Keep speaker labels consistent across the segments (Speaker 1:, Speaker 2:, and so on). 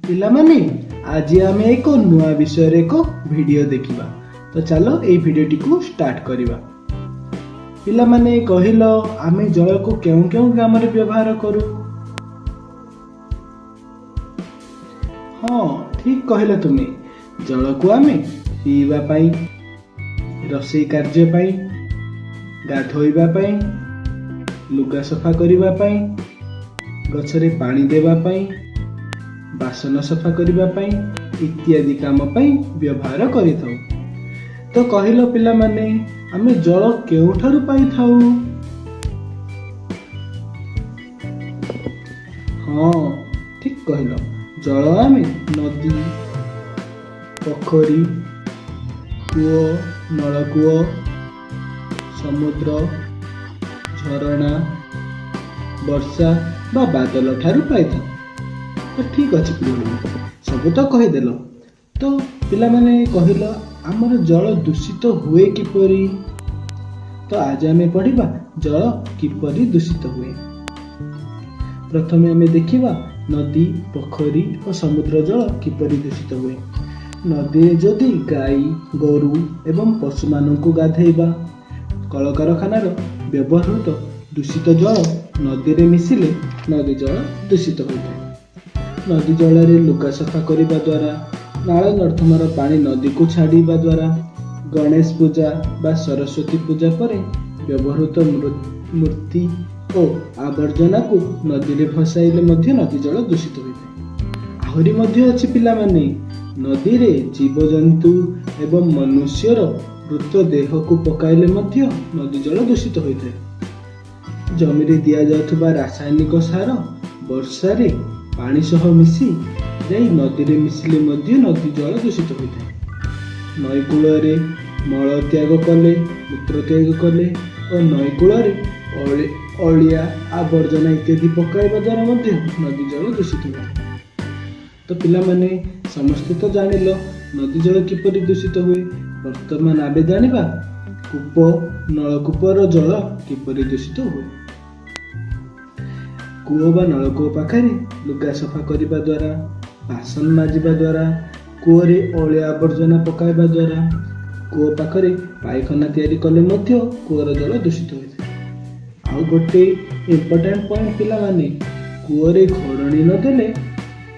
Speaker 1: ପିଲାମାନେ, ଆଜି ଆମେ ଏକ ନୂଆ ବିଷୟରେ ଏକ ଭିଡ଼ିଓ ଦେଖିବା। ତ ଚାଲ ଏଇ ଭିଡ଼ିଓଟିକୁ ଷ୍ଟାର୍ଟ କରିବା। ପିଲାମାନେ କହିଲ, ଆମେ ଜଳକୁ କେଉଁ କେଉଁ କାମରେ ବ୍ୟବହାର କରୁ? ହଁ, ଠିକ୍ କହିଲ ତୁମେ। ଜଳକୁ ଆମେ ପିଇବା ପାଇଁ, ରୋଷେଇ କାର୍ଯ୍ୟ ପାଇଁ, ଗାଧୋଇବା ପାଇଁ, ଲୁଗା ସଫା କରିବା ପାଇଁ, ଗଛରେ ପାଣି ଦେବା ପାଇଁ, ବାସନ ସଫା କରିବା ପାଇଁ ଇତ୍ୟାଦି କାମ ପାଇଁ ବ୍ୟବହାର କରିଥାଉ। ତ କହିଲ ପିଲାମାନେ, ଆମେ ଜଳ କେଉଁଠାରୁ ପାଇଥାଉ? ହଁ, ଠିକ୍ କହିଲ। ଜଳ ଆମେ ନଦୀ, ପୋଖରୀ, କୂଅ, ନଳକୂଅ, ସମୁଦ୍ର, ଝରଣା, ବର୍ଷା ବା ବାଦଲ ଠାରୁ ପାଇଥାଉ। ତ ଠିକ୍ ଅଛି ପିଲାମାନେ, ସବୁ ତ କହିଦେଲ। ତ ପିଲାମାନେ କହିଲ, ଆମର ଜଳ ଦୂଷିତ ହୁଏ କିପରି? ତ ଆଜି ଆମେ ପଢ଼ିବା ଜଳ କିପରି ଦୂଷିତ ହୁଏ। ପ୍ରଥମେ ଆମେ ଦେଖିବା ନଦୀ, ପୋଖରୀ ଓ ସମୁଦ୍ର ଜଳ କିପରି ଦୂଷିତ ହୁଏ। ନଦୀରେ ଯଦି ଗାଈ, ଗୋରୁ ଏବଂ ପଶୁମାନଙ୍କୁ ଗାଧେଇବା, କଳକାରଖାନାର ବ୍ୟବହୃତ ଦୂଷିତ ଜଳ ନଦୀରେ ମିଶିଲେ ନଦୀ ଜଳ ଦୂଷିତ ହୋଇଥାଏ। ନଦୀ ଜଳରେ ଲୁଗା ସଫା କରିବା ଦ୍ୱାରା, ନାଳ ନର୍ଦ୍ଦମାର ପାଣି ନଦୀକୁ ଛାଡ଼ିବା ଦ୍ୱାରା, ଗଣେଶ ପୂଜା ବା ସରସ୍ୱତୀ ପୂଜା ପରେ ବ୍ୟବହୃତ ମୂର୍ତ୍ତି ଓ ଆବର୍ଜନାକୁ ନଦୀରେ ଭସାଇଲେ ମଧ୍ୟ ନଦୀ ଜଳ ଦୂଷିତ ହୋଇଥାଏ। ଆହୁରି ମଧ୍ୟ ଅଛି ପିଲାମାନେ, ନଦୀରେ ଜୀବଜନ୍ତୁ ଏବଂ ମନୁଷ୍ୟର ମୃତଦେହକୁ ପକାଇଲେ ମଧ୍ୟ ନଦୀ ଜଳ ଦୂଷିତ ହୋଇଥାଏ। ଜମିରେ ଦିଆଯାଉଥିବା ରାସାୟନିକ ସାର ବର୍ଷାରେ ପାଣି ସହ ମିଶି ଯାଇ ନଦୀରେ ମିଶିଲେ ମଧ୍ୟ ନଦୀ ଜଳ ଦୂଷିତ ହୋଇଥାଏ। ନଈକୂଳରେ ମଳ ତ୍ୟାଗ କଲେ, ମୂତ୍ର ତ୍ୟାଗ କଲେ ଓ ନଈକୂଳରେ ଅଳିଆ ଆବର୍ଜନା ଇତ୍ୟାଦି ପକାଇବା ଦ୍ୱାରା ମଧ୍ୟ ନଦୀ ଜଳ ଦୂଷିତ ହୁଏ। ତ ପିଲାମାନେ, ସମସ୍ତେ ତ ଜାଣିଲ ନଦୀ ଜଳ କିପରି ଦୂଷିତ ହୁଏ। ବର୍ତ୍ତମାନ ଆମେ ଜାଣିବା କୂପ, ନଳକୂପର ଜଳ କିପରି ଦୂଷିତ ହୁଏ। କୂଅ ବା ନଳକୂଅ ପାଖରେ ଲୁଗା ସଫା କରିବା ଦ୍ୱାରା, ବାସନ ମାଜିବା ଦ୍ୱାରା, କୂଅରେ ଅଳିଆ ଆବର୍ଜନା ପକାଇବା ଦ୍ୱାରା, କୂଅ ପାଖରେ ପାଇଖାନା ତିଆରି କଲେ ମଧ୍ୟ କୂଅର ଜଳ ଦୂଷିତ ହୋଇଥାଏ। ଆଉ ଗୋଟେ ଇମ୍ପୋର୍ଟାଣ୍ଟ ପଏଣ୍ଟ ପିଲାମାନେ, କୂଅରେ ଘୋଡ଼ଣୀ ନଦେଲେ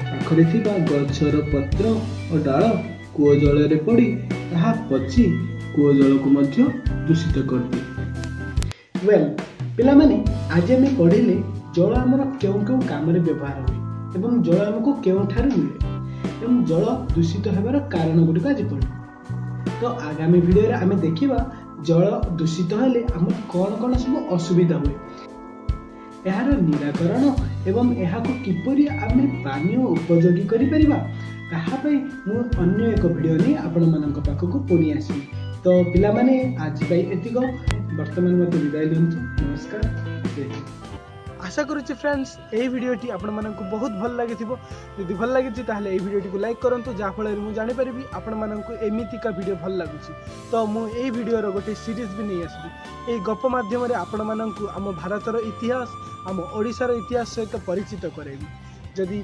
Speaker 1: ପାଖରେ ଥିବା ଗଛର ପତ୍ର ଓ ଡାଳ କୂଅ ଜଳରେ ପଡ଼ି ତାହା ପଚି କୂଅ ଜଳକୁ ମଧ୍ୟ ଦୂଷିତ କରିଦିଏ। ୱେଲ୍ ପିଲାମାନେ, ଆଜି ଆମେ ପଢ଼ିଲେ ଜଳ ଆମର କେଉଁ କେଉଁ କାମରେ ବ୍ୟବହାର ହୁଏ ଏବଂ ଜଳ ଆମକୁ କେଉଁଠାରୁ ମିଳେ ଏବଂ ଜଳ ଦୂଷିତ ହେବାର କାରଣ ଗୁଡ଼ିକ ଆଜି ପଢ଼ିଲେ। ତ ଆଗାମୀ ଭିଡ଼ିଓରେ ଆମେ ଦେଖିବା ଜଳ ଦୂଷିତ ହେଲେ ଆମର କ'ଣ କ'ଣ ସବୁ ଅସୁବିଧା ହୁଏ, ଏହାର ନିରାକରଣ ଏବଂ ଏହାକୁ କିପରି ଆମେ ପାନୀୟ ଉପଯୋଗୀ କରିପାରିବା, ତାହା ପାଇଁ ମୁଁ ଅନ୍ୟ ଏକ ଭିଡ଼ିଓ ନେଇ ଆପଣମାନଙ୍କ ପାଖକୁ ପୁଣି ଆସିବି। ତ ପିଲାମାନେ, ଆଜି ପାଇଁ ଏତିକ। ବର୍ତ୍ତମାନ ମୋତେ ବିଦାୟ ଦିଅନ୍ତୁ। ନମସ୍କାର, ଜୟ ହିନ୍ଦ। ଆଶା କରୁଛି ଫ୍ରେଣ୍ଡସ୍, ଏହି ଭିଡ଼ିଓଟି ଆପଣମାନଙ୍କୁ ବହୁତ ଭଲ ଲାଗିଥିବ। ଯଦି ଭଲ ଲାଗିଛି ତାହେଲେ ଏହି ଭିଡ଼ିଓଟିକୁ ଲାଇକ୍ କରନ୍ତୁ, ଯାହାଫଳରେ ମୁଁ ଜାଣିପାରିବି ଆପଣମାନଙ୍କୁ ଏମିତିକା ଭିଡ଼ିଓ ଭଲ ଲାଗୁଛି। ତ ମୁଁ ଏଇ ଭିଡ଼ିଓର ଗୋଟେ ସିରିଜ୍ ବି ନେଇ ଆସିବି। ଏହି ଗପ ମାଧ୍ୟମରେ ଆପଣମାନଙ୍କୁ ଆମ ଭାରତର ଇତିହାସ, ଆମ ଓଡ଼ିଶାର ଇତିହାସ ସହିତ ପରିଚିତ କରାଇବି। ଯଦି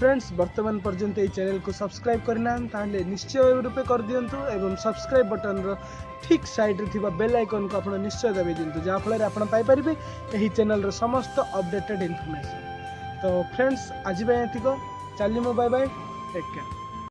Speaker 1: ଫ୍ରେଣ୍ଡସ୍ ବର୍ତ୍ତମାନ ପର୍ଯ୍ୟନ୍ତ ଏହି ଚ୍ୟାନେଲକୁ ସବସ୍କ୍ରାଇବ୍ କରିନାହାନ୍ତି, ତାହେଲେ ନିଶ୍ଚୟ ରୂପେ କରିଦିଅନ୍ତୁ ଏବଂ ସବସ୍କ୍ରାଇବ୍ ବଟନ୍ର ଠିକ୍ ସାଇଡ଼୍ରେ ଥିବା ବେଲ୍ ଆଇକନ୍କୁ ଆପଣ ନିଶ୍ଚୟ ଦାବି ଦିଅନ୍ତୁ, ଯାହାଫଳରେ ଆପଣ ପାଇପାରିବେ ଏହି ଚ୍ୟାନେଲର ସମସ୍ତ ଅପଡେଟେଡ୍ ଇନଫର୍ମେସନ୍। ତ ଫ୍ରେଣ୍ଡସ୍, ଆଜି ପାଇଁ ଏତିକ। ଚାଲିଲି ମୁଁ, ବାଏ ବାଏ, ଟେକ୍ କେୟାର।